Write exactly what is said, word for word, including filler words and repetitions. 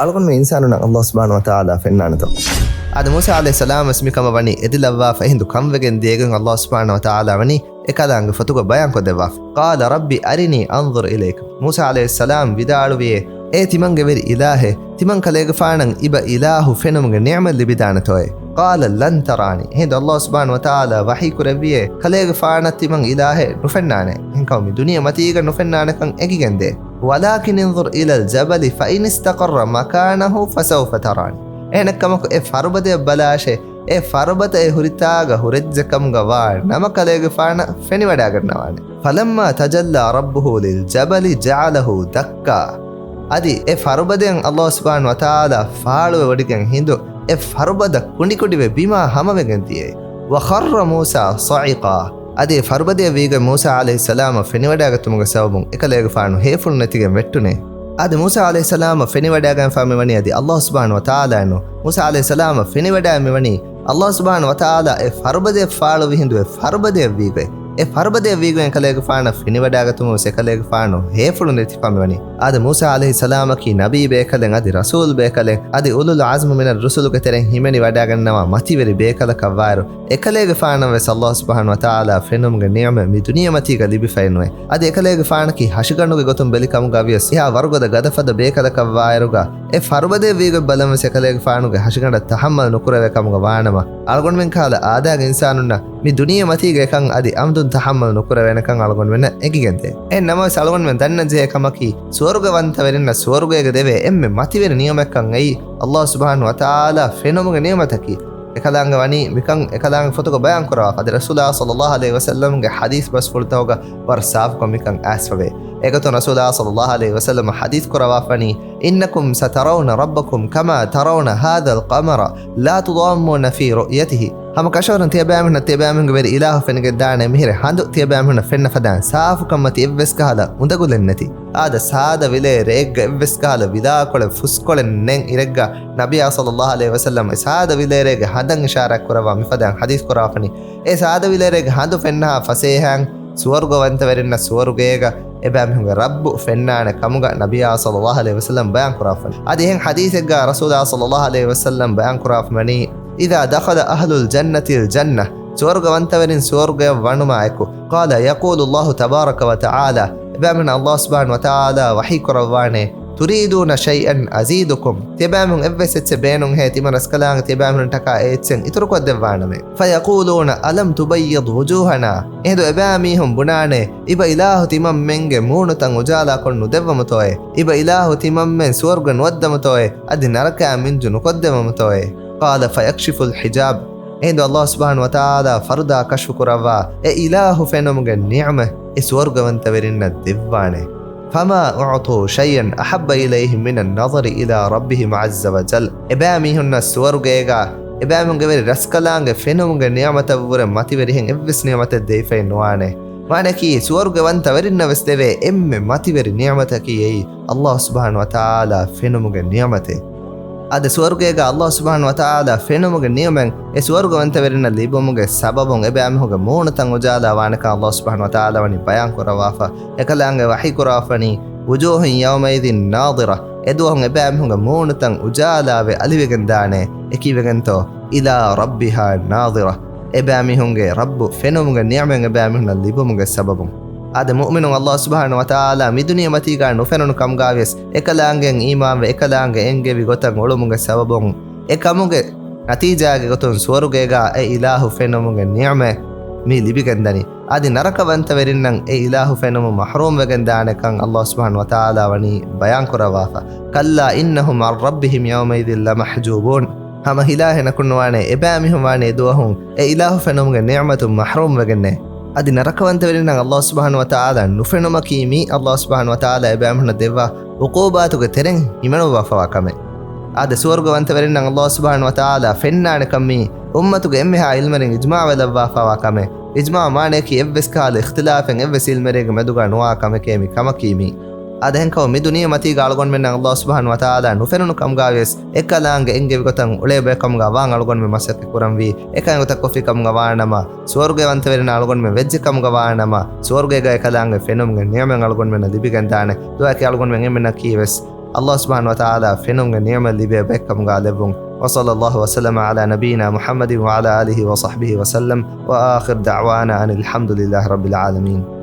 އަޅުގަނޑުމެން އިންސާނުންނަށް ﷲ ސުބްޙާނަހޫ ވަތަޢާލާ ފެންނާނެތޯ؟ އާދެ، މޫސާ ޢަލައިހިއްސަލާމް ވެސް މިކަމަށް ވަނީ އެދިލައްވާފަ އެހިނދު ކަންވެގެން ދިޔައިގެން ﷲ ސުބްޙާނަހޫ ވަތަޢާލާ ވަނީ އެކަލާނގެ ފޮތުގަ ބަޔާންކޮށްދެއްވާފަ. قال رب أرني أنظر إليك. މޫސާ ޢަލައިހިއްސަލާމް ވިދާޅުވިއޭ، އޭ ތިމަންގެ ވެރި އިލާހޭ، ތިމަން ކަލޭގެފާނަށް އިބަ އިލާހު ފެނުމުގެ ނިޢުމަތް ލިބިދާނެތޯއޭ؟ قال لن تراني. އެހިނދު ﷲ ސުބްޙާނަހޫ ވަތަޢާލާ ވަޙީ ކުރެއްވިއޭ، ކަލޭގެފާނަށް ތިމަން އިލާހެއް ނުފެންނާނެ. އެހެންކަމުން މި ދުނިޔެ މަތީގަ ނުފެންނާނެކަން އެނގިގެންދޭ. ولكن انظر إلى الجبل فإن استقر مكانه فسوف تراني. އެހެނެއްކަމަކު އެ ފަރުބަދަޔަށް ބަލާށޭ، އެ ފަރުބަދަ އެ ހުރިތާގަ ހުރެއްޖެ ކަމުގަ ވާ ނަމަ ކަލޭގެފާނަށް ފެނިވަޑައިގަންނަވާނެ. فلما تجلى ربه للجبل جعله دكا. އަދި އެ ފަރުބަދަޔަށް ﷲ ސުބްޙާނަހޫ ވަތަޢާލާ ފާޅުވެވޮޑިގެން ހިނދު އެ ފަރުބަދަ ކުނޑިކުޑިވެ ބިމާ ހަމަވެގެން ދިޔައީ. وخر موسى صعقا. އަދި އެ ފަރުބަދަޔަށް ވީގޮތް މޫސާ ޢަލައިހިއްސަލާމަށް ފެނިވަޑައިގަތުމުގެ ސަބަބުން އެކަލޭގެފާނު ހޭފުޅު ނެތިގެން ވެއްޓުނޭ. އަދި މޫސާ ޢަލައިހިއްސަލާމަށް ފެނިވަޑައިގަންފާ މިވަނީ އަދި ﷲ ސުބްޙާނަހޫ ވަތަޢާލާއެއް ނޫން. މޫސާ ޢަލައިހިއްސަލާމަށް ފެނިވަޑައި މިވަނީ ﷲ ސުބްޙާނަހޫ ވަތަޢާލާ އެ ފަރުބަދަޔަށް ފާޅުވި ހިނދު އެ ފަރުބަދަޔަށް ވީގޮތް، އެ ފަރުބަދަޔަށް ވީގޮތް އެކަލޭގެފާނަށް ފެނިވަޑައިގަތުމުން ވެސް އެކަލޭގެފާނު ހޭފުޅު ނެތިފާ މިވަނީ. އާދެ، މޫސާ ޢަލައިހިއްސަލާމަކީ ނަބީ ބޭކަލެއް އަދި ރަސޫލް ބޭކަލެއް އަދި އުލުލް ޢަޒްމު މިނައް ރުސުލުގެ ތެރެއިން ހިމެނިވަޑައިގަންނަވާ މަތިވެރި ބޭކަލަކަށްވާއިރު، އެކަލޭގެފާނަށް ވެސް ﷲ ސުބްޙާނަހޫ ވަތަޢާލާ ފެނުމުގެ ނިޢުމަތް މި ދުނިޔެމަތީގަ ލިބިފައެއް ނުވޭ. އަދި އެކަލޭގެފާނަކީ ހަށިގަނޑުގެ ގޮތުން ބެލި ކަމުގަ ވިޔަސް އެހާ ވަރުގަދަ ގަދަފަދަ ބޭކަލަކަށްވާއިރުގަ، އެ ފަރުބަދަޔަށް ވީގޮތް ބަލަން ވެސް އެކަލޭގެފާނުގެ ހަށިގަނޑަށް ތަޙައްމަލް ނުކުރެވޭ ކަމުގަ ވާނަމަ، އަޅުގަނޑުމެން ކަހަލަ އާދައިގެ އިންސާނުންނަށް މި ދުނިޔެ މަތީގަ އެކަން އަދި އަމްދުން ތަޙައްމަލް ނުކުރެވޭނެކަން އަޅުގަނޑުމެންނަށް އެނގިގެންދޭ. އެހެން ނަމަވެސް އަޅުގަނޑުމެން ދަންނަންޖެހޭ ކަމަކީ، ސުވަރުގަވަންތަވެރިންނަށް ސުވަރުގޭގަ ދެވޭ އެންމެ މަތިވެރި ނިޢުމަތްކަން އެއީ، ﷲ ސުބްޙާނަހޫ ވަތަޢާލާ ފެނުމުގެ ނިޢުމަތަކީ. އެކަލާނގެ ވަނީ މިކަން އެކަލާނގެ ފޮތުގަ ބަޔާން ކުރަވާފަ. އަދި ރަސޫލާ ޞައްލައްލާހު ޢަލައިހި ވަސައްލަމްގެ ޙަދީޘް ބަސްފުޅުތަކުގަ ވަރަށް ސާފުކޮށް މިކަން އައިސްފަވޭ. އެގޮތުން ރަސޫލާ ޞައްލައްލާހު ޢަލައިހި ވަސައްލަމް ޙަދީޘް ކުރަވާފަނީ، إنكم سترون ربكم كما ترون هذا القمر لا تضامون في رؤيته. ހަމަ ކަށަވަރުން ތިޔަބައިމީހުންނަށް ތިޔަބައިމީހުންގެ ވެރި އިލާހު ފެނިގެންދާނެ މިހިރެ ހަނދު ތިޔަބައިމީހުންނަށް ފެންނަ ފަދައިން ސާފުކަންމަތި އެއްވެސް ކަހަލަ އުނދަގުލެއް ނެތި. އާދަ، ސާދަ ވިލޭ ރެއެއްގަ އެއްވެސް ކަހަލަ ވިލާކޮޅެއް ފުސްކޮޅެއް ނެތް އިރެއްގަ ނަބިޔާ ޞައްލައްލާހު ޢަލައިހި ވަސައްލަމް އެ ސާދަ ވިލޭރޭގެ ހަނދަށް އިޝާރާތް ކުރައްވާ މިފަދައިން ޙަދީޘް ކުރަވާފަނީ. އެ ސާދަ ވިލޭރޭގެ ހަނދު ފެންނަހާ ފަސޭހައިން ސުވަރުގަވަންތަވެރިންނަށް ސުވަރުގޭގަ އެބައިމީހުންގެ ރައްބު ފެންނާނެ ކަމުގަ ނަބިޔާ ޞައްލައްލާހު ޢަލައިހި ވަސައްލަމް ބަޔާން ކުރައްވާފަން. އަދި އެހެން ޙަދީޘެއްގަ ރަސޫލާ ޞައްލައްލާހު ޢަލައިހި ވަސައްލަމް ބަޔާން ކުރައްވާފަ ވަނީ، إذا دخل أهل الجنة الجنة، ސުވަރުގަވަންތަވެރިން ސުވަރުގަޔަށް ވަނުމާއެކު، قال، يقول الله تبارك وتعالى، އެބައިމީހުން ﷲ ސުބްޙާނަހު ވަތަޢާލާ ވަޙީ ކުރައްވާނެ، تريدون شيئا أزيدكم، ތިޔަބައިމީހުން އެއްވެސް އެއްޗެއް ބޭނުންހޭ، ތިމަން ރަސްކަލާނގެ ތިޔަބައިމީހުން ޓަކާ އެ އެއްޗެއް އިތުރު ކޮށްދެއްވާނަމޭ. فيقولون، ألم تبيض وجوهنا، އެހިނދު އެބައިމީހުން ބުނާނެ، އިބަ އިލާހު ތިމަންމެންގެ މޫނުތައް އުޖާލާކޮށް ނުދެއްވަމުތޯއޭ؟ އިބަ އިލާހު ތިމަންމެން ސުވަރުގަ ނުވައްދަމުތޯއޭ؟ އަދި ނަރަކައާ މިންޖު ނުކޮށްދެވަމުތޯއޭ؟ قال فيكشف الحجاب، އެހިނދު ﷲ ސުބްޙާނަހު ވަތަޢާލާ ފަރުދާ ކަޝްފު ކުރައްވާ، އެ އިލާހު ފެނުމުގެ ނިޢުމަތް އެ ސުވަރުގަވަންތަވެރިންނަށް ދެއްވާނެ. فما أعطوا شيئا أحب إليهم من النظر إلى ربهم عز وجل، އެބައިމީހުންނަށް ސުވަރުގޭގަ އެބައިމީހުންގެ ވެރި ރަސްކަލާނގެ ފެނުމުގެ ނިޢުމަތަށްވުރެ މަތިވެރިހެން އެއްވެސް ނިޢުމަތެއް ދެވިފައެއް ނުވާނެ. މާނައަކީ، ސުވަރުގަވަންތަވެރިންނަށް ވެސް ދެވޭ އެންމެ މަތިވެރި ނިޢުމަތަކީ އެއީ، ﷲ ސުބްޙާނަހު ވަތަޢާލާ ފެނުމުގެ ނިޢުމަތެއް. އަދި ސުވަރުގޭގަ ﷲ ސުބްޙާނަހު ވަތަޢާލާ ފެނުމުގެ ނިޢުމަތް އެ ސުވަރުގަވަންތަވެރިންނަށް ލިބުމުގެ ސަބަބުން އެބައިމީހުންގެ މޫނުތައް އުޖާލާ ވާނެކަން ﷲ ސުބްޙާނަހު ވަތަޢާލާ ވަނީ ބަޔާން ކުރައްވާފަ. އެކަލާނގެ ވަޙީ ކުރައްވާފަނީ، وجوه يومئذ ناضرة، އެދުވަހުން އެބައިމީހުންގެ މޫނުތައް އުޖާލާވެ އަލިވެގެން ދާނެ. އެކީވެގެންތޯ؟ إلى ربها ناظرة، އެބައިމީހުންގެ ރައްބު ފެނުމުގެ ނިޢުމަތް އެބައިމީހުންނަށް ލިބުމުގެ ސަބަބުން. އާދެ، މުއުމިނުން ﷲ ސުބްޙާނަހު ވަތަޢާލާ މި ދުނިޔެ މަތީގަ ނުފެނުނު ކަމުގަ ވިޔަސް، އެކަލާނގެ އީމާންވެ، އެކަލާނގެ އެންގެވި ގޮތަށް އުޅުމުގެ ސަބަބުން، އެ ކަމުގެ ނަތީޖާގެ ގޮތުން ސުވަރުގޭގަ އެ އިލާހު ފެނުމުގެ ނިޢުމަތް މި ލިބިގެންދަނީ. އަދި ނަރަކަވަންތަވެރިންނަށް އެ އިލާހު ފެނުމުން މަޙްރޫމްވެގެން ދާނެކަން ﷲ ސުބްޙާނަހު ވަތަޢާލާ ވަނީ ބަޔާން ކުރައްވާފަ. كلا إنهم عن ربهم يومئذ لمحجوبون. ހަމަ ހިލާ ހެނަކުންނުވާނެ، އެބައިމީހުން ވާނެ އެދުވަހުން އެ އިލާހު ފެނުމުގެ ނިޢުމަތުން މަޙްރޫމްވެގެންނޭ. އަދި ނަރަކަވަންތަވެރިންނަށް ﷲ ސުބްޙާނަހު ވަތަޢާލާ ނުފެނުމަކީ މީ ﷲ ސުބްޙާނަހު ވަތަޢާލާ އެބައިމީހުންނަށް ދެއްވާ ޢުޤޫބާތުގެ ތެރެއިން ހިމެނުއްވާފަވާ ކަމެއް. އާދެ، ސުވަރުގަވަންތަވެރިންނަށް ﷲ ސުބްޙާނަހު ވަތަޢާލާ ފެންނާނެކަން މީ އުއްމަތުގެ އެންމެހާ ޢިލްމުވެރިން އިޖްމާޢުވެލައްވާފަވާ ކަމެއް. އިޖްމާޢު މާނައަކީ އެއްވެސް ކަހަލަ އިޚްތިލާފެއް އެއްވެސް ޢިލްމުވެރިއެއްގެ މެދުގަ ނުވާ ކަމެކޭ މި ކަމަކީ މީ. އާދެ، އެހެންކަމުން މި ދުނިޔެ މަތީގަ އަޅުގަނޑުމެންނަށް ﷲ ސުބްޙާނަހު ވަތަޢާލާ ނުފެނުނު ކަމުގަ ވިޔަސް، އެކަލާނގެ އެންގެވި ގޮތަށް އުޅޭ ބައެއް ކަމުގަ ވާން އަޅުގަނޑުމެން މަސައްކަތް ކުރަންވީ. އެކަން އެގޮތަށް ކޮށްފި ކަމުގަ ވާނަމަ، ސުވަރުގަވަންތަވެރިންނާ އަޅުގަނޑުމެން ވެއްޖެ ކަމުގަ ވާނަމަ، ސުވަރުގޭގަ އެކަލާނގެ ފެނުމުގެ ނިޢުމަތް އަޅުގަނޑުމެންނަށް ލިބިގެންދާނެ. ދުޢާއަކީ އަޅުގަނޑުމެން އެންމެންނަކީ ވެސް ﷲ ސުބްޙާނަހޫ ވަތަޢާލާ ފެނުންގެ ނިޢުމަތް ލިބޭ ބައެއްކަމުގަ ލެއްވުން. وصلى الله وسلم على نبينا محمد وعلى آله وصحبه وسلم، وآخر دعوانا أن الحمد لله رب العالمين.